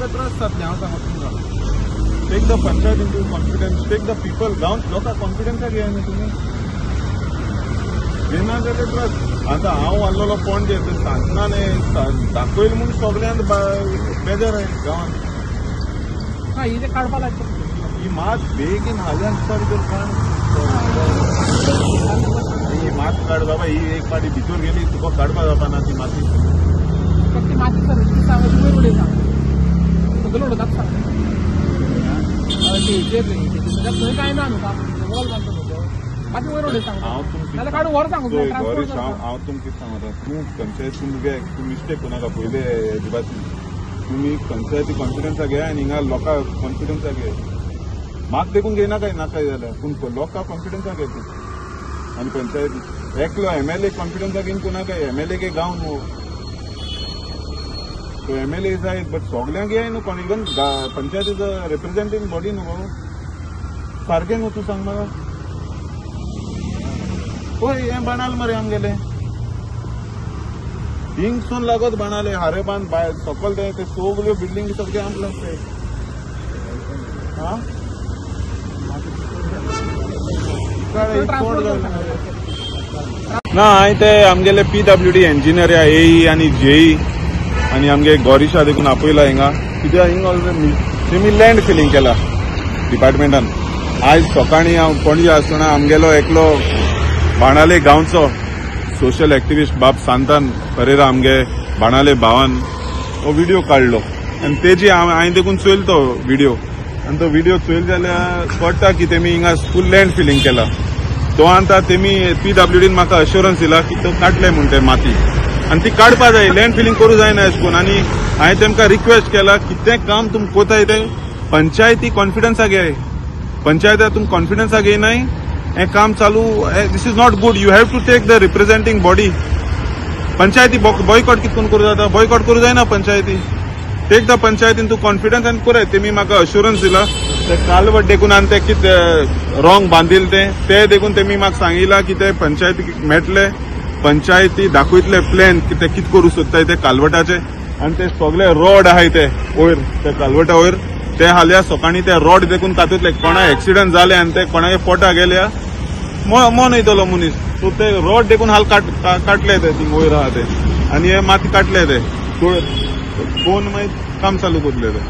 तुका ट्रस्ट जातलें. हांव सांगता तुमकां, take the panchayat into confidence, take the people. गांव लोकांक कॉन्फिडन्साक घेय न्हू तुमी, घेयना जाल्यार ट्रस्ट. आतां हांव आहलोलो पणजे सांगना न्ही दाखयल म्हूण सगल्यांत बेजार गांवांत. ही काडपा लागता ही मात बेगीन हाल्यान भितर काड, ही मात काड बाबा. ही एक पाटी भितर गेली तुका काडपा जावपा ना ती माती. ती माती सर वयर उडयता, सगळें उडयतात सांग थंय कांय ना न्हू, वॉल बांदता माती वयर उडयता. हांव तुमकां काडून व्हर सांगू, हांव तुमकां कितें सांगता, तूं पंचायत तूं घे, तूं मिस्टेक करूं नाका पयले हेजे भाशेन. तुमी पंचायती कॉन्फिडन्सा घे आनी हिंगा लोकांक कॉन्फिडन्सा घे. म्हाका देखून घेयनाका नाका जाल्यार, पूण लोकांक कॉन्फिडन्सा घे तूं. आनी पंचायती एकलो एमएलए कॉन्फिडन्सा घेवन कोणाक एमएलए के गांव न्हू, सो एमएलए जाय बट सगल्यांक घेय न्हू. Even panchayat is a representing body न्हू बाबा, सारकें न्हू. तूं सांग म्हाका, पळय हें बाणाल मरे आमगेलें हिंगसून लागत बाणाले हारे बांद भायर सकल ते सगल्यो बिल्डिंग सगळे आमकां लागताय. हा ना हांवें ते आमगेले पीडब्ल्यूडी इंजिनियर एई आनी जेई आनी आमगे गौरीशा देखून आपयला हिंगा, कित्याक हिंगा ऑलरेडी तेमी लँड फिलींग केला डिपार्टमेंटान. आयज सकाळीं हांव पणजे आसतना आमगेलो एकलो बाणाले गांवचो सोशल एक्टिविस्ट बाब सांतान परेरा आमगे बाणाले भावान हो व्हिडिओ काडलो आनी तेजी हांवें देखून चोयल तो व्हिडिओ. आनी तो व्हिडिओ चोयल जाल्यार कळटा की तेमी हिंगा फूल लँड फिलींग केला. तो आतां तेमी पीडब्ल्यूडीन म्हाका अश्योरन्स दिला की तो काडले म्हूण ते माती आनी ती काडपा जाय, लँड फिलींग करूं जायना अशें करून. आनी हांवें तेमकां रिक्वेस्ट केला कितें काम तुमी कोताय तें पंचायती कॉन्फिडन्सा घेय, पंचायती तुमी कॉन्फिडन्सा घेयनाय हें काम चालू, this is not good. You have to take the representing body. पंचायती बॉयकॉट कितें करून करूं जाता, बॉयकॉट करूं जायना पंचायती. Take the panchayat into confidence आनी कराय. तेमी म्हाका अश्योरन्स दिला. ते कालवट देखून आनी ते कितें रॉंग बांदिल ते देखून तेमी म्हाका सांगिला की ते पंचायती मेटले, पंचायती दाखयतले प्लॅन की ते कितें करूं सोदताय ते कालवटाचे. आनी ते सगळे रोड आहाय ते वयर ते कालवटा वयर ते हाल्या सकाळीं ते रोड देखून तातूंतले कोणा एक्सिडंट जाले आनी ते कोणागे पोटा गेल्या मन वयतलो मनीस. सो ते रोड देखून हाल काडले ते थिंग वयर आहा ते आनी हे माती काडले ते कोण मागीर काम चालू करले ते.